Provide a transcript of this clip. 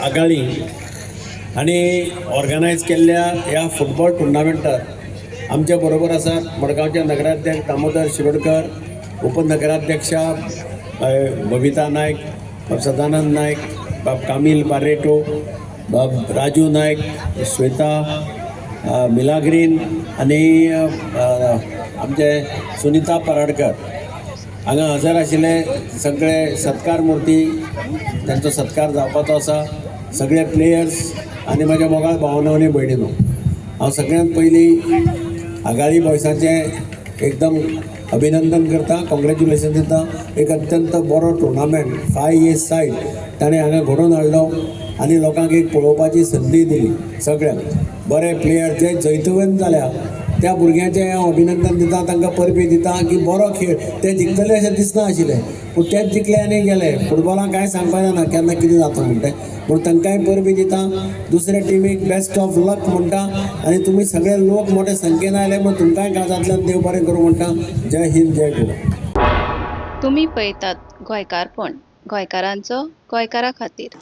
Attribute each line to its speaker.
Speaker 1: आघाडी आनी ऑर्गनायज केल्ल्या ह्या फुटबॉल टुर्नामेंटात आमच्या बरोबर आसात मडगांवचे नगराध्यक्ष दामोदर शिरोडकर, उपनगराध्यक्षा बबिता नायक, बाब सदानंद नायक, बाब कामील बार्रेटो, बाब राजू नायक, श्वेता मिलाग्रीन आनी आमचे सुनिता पराडकर. हांगा हजर आशिल्ले सगळे सत्कार मूर्ती, तांचो सत्कार जावपाचो आसा, सगळे प्लेयर्स आनी म्हाज्या मोगाळ भावानो आनी भयणीनो, हांव सगळ्यांत पयलीं आघाडी बॉयसाचें एकदम अभिनंदन करता, कॉंग्रेच्युलेशन दिता. एक अत्यंत बरो टुर्नामेंट 5 ए सायड ताणें हांगा घडोवन हाडलो आनी लोकांक एक पळोवपाची संदी दिली. सगळ्यांक बरे प्लेयर जे जैतवंत जाल्या त्या भुरग्यांचें हांव अभिनंदन दिता, तांकां परबीं दिता की बरो खेळ. ते जिखतले अशें दिसना आशिल्लें, पूण तेच जिखले आनी गेले. फुटबॉलाक कांय सांगपा जायना, केन्ना कितें जाता म्हण तें. पूण तांकांय परबीं दिता, दुसऱ्या टिमीक बेस्ट ऑफ लक म्हणटा आनी तुमी सगळे लोक मोठे संख्येन आयले म्हूण तुमकांय काळजांतल्यान देव बरें करूं म्हणटा. जय हिंद, जय गोवा.
Speaker 2: तुमी पळयतात गोंयकारपण, गोंयकारांचो गोंयकारा खातीर.